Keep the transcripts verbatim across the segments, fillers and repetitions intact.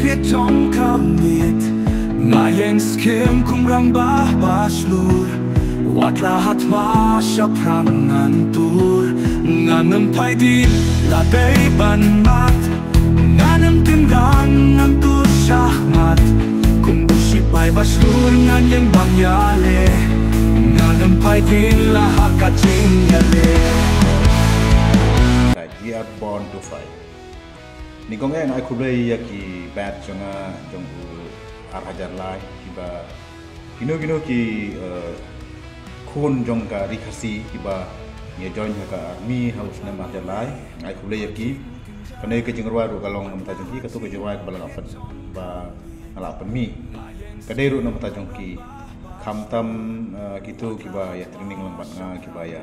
Peit jong ka miet, nga ïeng skhem kum rangbah ba shlur. Wat la ha tma shaphrang ngan tur, ngan ym phai dien la dei ban mad. Ngan ym tynrang, ngan tur shah mat. Kum u sipai ba shlur ngan ïeng bam ïaleh. Ngan ym phai dien la ha ka jingïaleh. That we are born to fight. Nyngkong eh nga ai khublei ïa ki batch jong nga jong u ar hajar lai, kiba kino kino ki, eh, khun jong ka ri Khasi kiba ïa join ha ka army ha u snem ar hajar lai. Nga ai khublei ïa ki. Kane ka jingrwai ruh ka long na bynta jong ki, kato ka jingrwai kaba la pyn, ba nga la pynmih ka dei ruh na bynta jong ki. Khamtam, eh, kito kiba ïa training lang bad nga, kiba ïa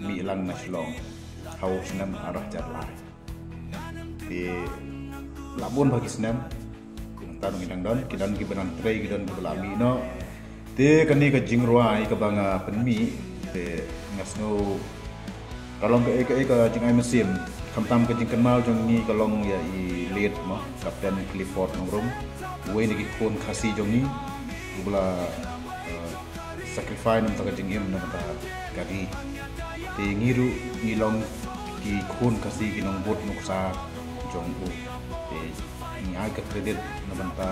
mih lang na Shillong ha u snem ar hajar lai. Te la bun bha ki snem. Nangta ngi dang don, ki don kiba nang trei, ki don kiba la mih noh. Te kane ka jingrwai kaba nga pynmih, te nga sngew ka long kaei kaei ka jingai mynsiem. Khamtam ka jingkynmaw jong ngi ka long ïa i late mo, Captain Clifford Nongrum, uwei na ki khun Khasi jong ngi, uba la, eh, sacrifice na bynta ka jingim, na bynta ka ri. Te ngi ruh ngi long ki khun Khasi, ki nongbud nuksa jong u. Te ngi ai ka credit na bynta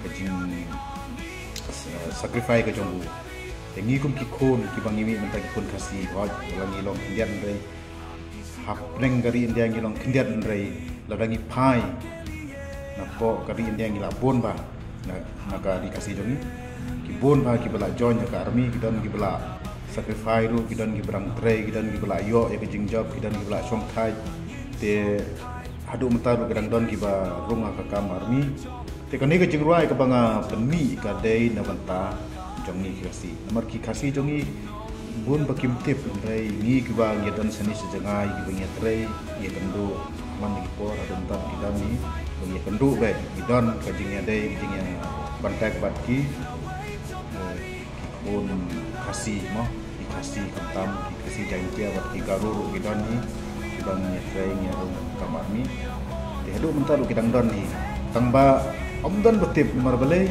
ka jing, eh, sacrifice ka jong u. Te ngi kum ki khun kiba ngi mih mynta ki khun Khasi, hooid, la ngi long khyndiat, hynrei hapdeng ka ri India ngi long khyndiat, hynrei lada ngi phai napoh ka ri India ngi la bun bha na, na ka ri Khasi jong ngi. Ki bun bha kiba la join ha ka army, ki don kiba la sacrifice ruh, ki don kiba dang trei, ki don kiba la ïoh ïa ka jingjop, ki don kiba la shongthait. Te haduh mynta ruh ki dang don kiba rung ha ka kam army. Te kane ka jingrwai kaba nga pynmih ka dei na bynta jong ngi ki Khasi. Namar ki Khasi jong ngi bun ba kim tip, hynrei ngi kiba ngi don shane sha jngai, kiba ngi trei ïakynduh man ki por, haduh mynta ki don ngi, ba ngi ïakynduh bad ngi don ka jingïadei, ka jingïa contact bad ki, eh, ki khun Khasi mo, ki Khasi khamtam, ki Khasi Jaiñtia bad ki Garo ruh ki don hi, kiba ngi ïatrei ngi ïarung kam army. Te haduh mynta ruh ki dang don hi. Tang ba ym don ba tip namar balei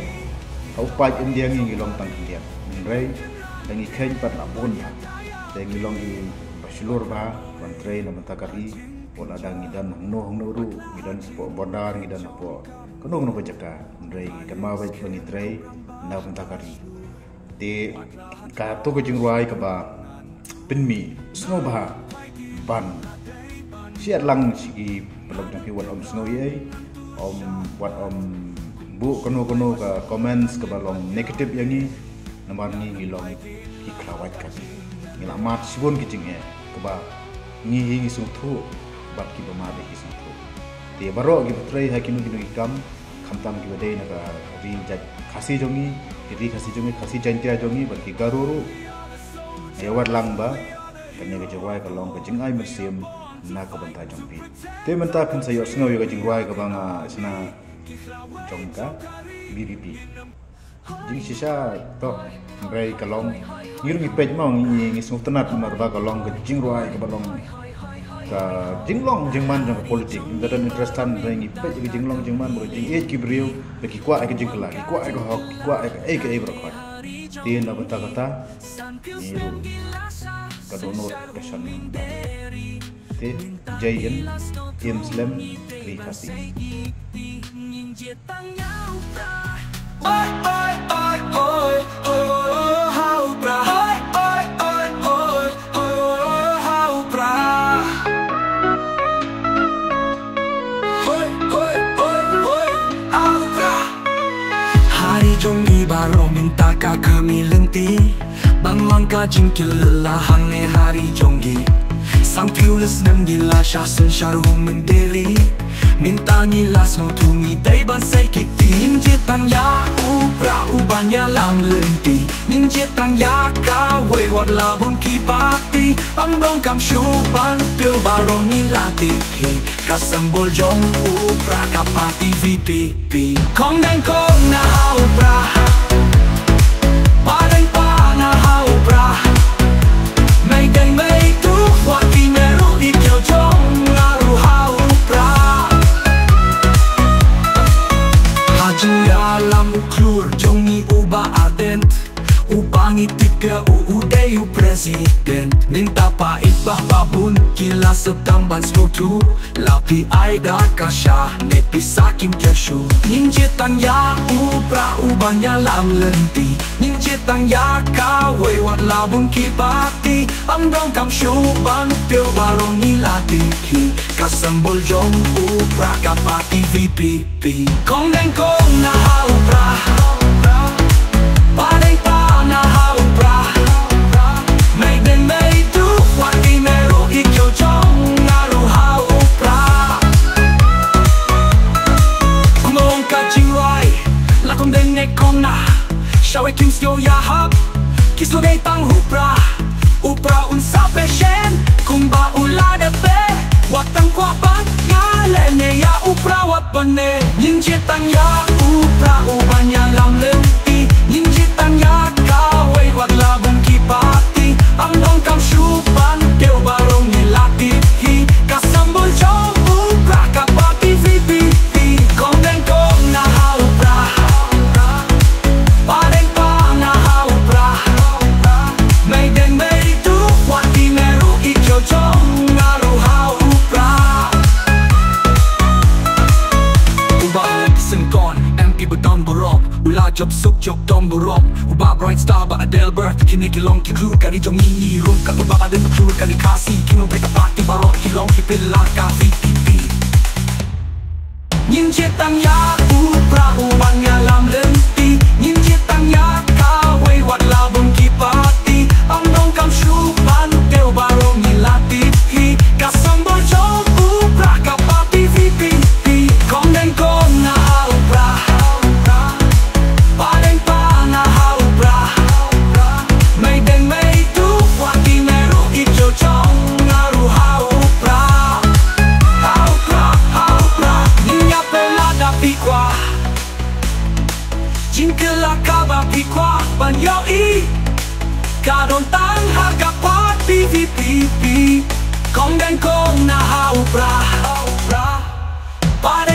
ha u paid India ngi ngi long tang khyndiat. Hynrei da ngi kheiñ pat la bun bha. Te ngi long kiba shlur bha ban trei na bynta ka ri. Wat la da ngi don hangno hangno ruh, ngi don hapoh border, ngi don hapoh kano kano ka jaka, hynrei ngi kynmaw beit ba ngi trei na bynta ka ri. Te kato ka jingrwai kaba pynmih, sngewbha ban share lang sha ki paralok jong phi, wat ym sngew ei ei, ym, wat ym buh kano kano ka comments kaba long negative ïa ngi. Namar ngi ngi long ki khlawait ka ri, ngi la mad shibun ki jingeh kaba ngi hi ngi sngewthuh bad kiba mad hi ki sngewthuh. Te baroh kiba trei ha kino kino ki kam, khamtam kiba dei na ka ri jait Khasi jong ngi, ki ri Khasi jong ngi, Khasi Jaiñtia jong ngi bad ki Garo ruh, ïa wat lang ba kane ka jingrwai ka long ka jingai mynsiem na ka bynta jong phi. Te mynta phin sa ïohsngew ïa ka jingrwai kaba nga shna jong ka B B P. Jingshisha to, hynrei ka long, ngi ruh ngi peit mo, ngi, ngi sngewtynnat namar ba ka long ka jingrwai kaba long ka jinglong jingman jong ka politik. Ngi ka don interest than, hynrei ngi peit ka jinglong jingman bad ka jingïeit ki briew, ba ki kwah ïa ka jingkylla, ki kwah ïa ka hok, ki kwah ïa kaei kaei baroh khoit. Te na bynta kata ngi ruh ka dohnud ka shon. Te, Jai Hind, im slem, ri Khasi. Ha ri jong ngi baroh mynta ka kmie lynti, ban long ka jingkylla hangne ha ri jong ngi. San phew snem ngi la shah synshar u mynder ri, mynta ngi la sngewthuh ngi dei ban sei kti. Ngin jied tang ïa u Prah uban ïalam lynti, ngin jied tang ïa kawei wat la bun ki party. Ban donkam shuh ban pynbeit baroh ngi la tip hi, ka symbol jong u Prah ka party V P P. Kong dang kong na ha u Prah, pa dang pa na ha u Prah. Mei dang mei tu, wat ki ne ruh i kiew jong nga ruh ha u Prah. Tapa i bah babun ki la sdang ban sngewthuh. La phi ai da ka sha ne pisa kim kyrshu. Ngin jied tang ïa u Prah uban ïalam lynti. Ngin jied tang ïa kawei wat la bun ki party. Ym donkam shuh ban kiew baroh ngi la tip hi. Ka symbol jong u Prah ka party V P P. Kong deng kong na ha u Prah. Padeng pa na ha u Prah. Mei deng mei tu wat i meru i kyo jong nga ru ha u Prah. Kumong ka jingwai la kong deng ne kong na. Shawe kim syo ya hap. Ki syo dei tang u Prah. U Prah un sa pe shen kumba u la de pe. Wat tang kwah ban nga le ne ïa u Prah wat ban ne. Ngin jied tang ïa u Prah uban ïalam lynti. Ngin jied tang ïa kawei wat la bun ki party. Ym donkam shuh ban kiew baroh ngi la tip hi. Ka symbol jong u Prah ka party V P P. Kong deng kong na ha u Prah. Padeng pa na ha u Prah. Mei deng mei tu wat i meru i kyo jong nga ru ha u Prah. U Bah Syngkon M P ba don burom. U la jop suk jop don burom. U Bah Bright Star, Bah Adelbert, kine ki long ki klur kari jong ngi, ngi rum kat u Bah Aden klur kari Khasi. Ki nong peta party baroh ki long ki pillar ka V P P. Ngin jied tang ïa u Prah uban ïalam lynti. Ngin jied tang ïa kawei wat la bun ki party. Ym donkam shuh ban kiew baroh ngi la tip hi. Ka symbol jong u Prah ka party V P P. Kong deng kong na ha u Prah. Padeng pa na ha u Prah. Mei deng mei tu wat i meru i kyo jong nga ru ha u Prah. Ha u Prah, ha u Prah. Ngin ïa pynlait da phi kwah. Jingkylla kaba phi kwah ban ïohi ka don tang ha ka party V P P. Kong deng kong na ha u Prah. Padeng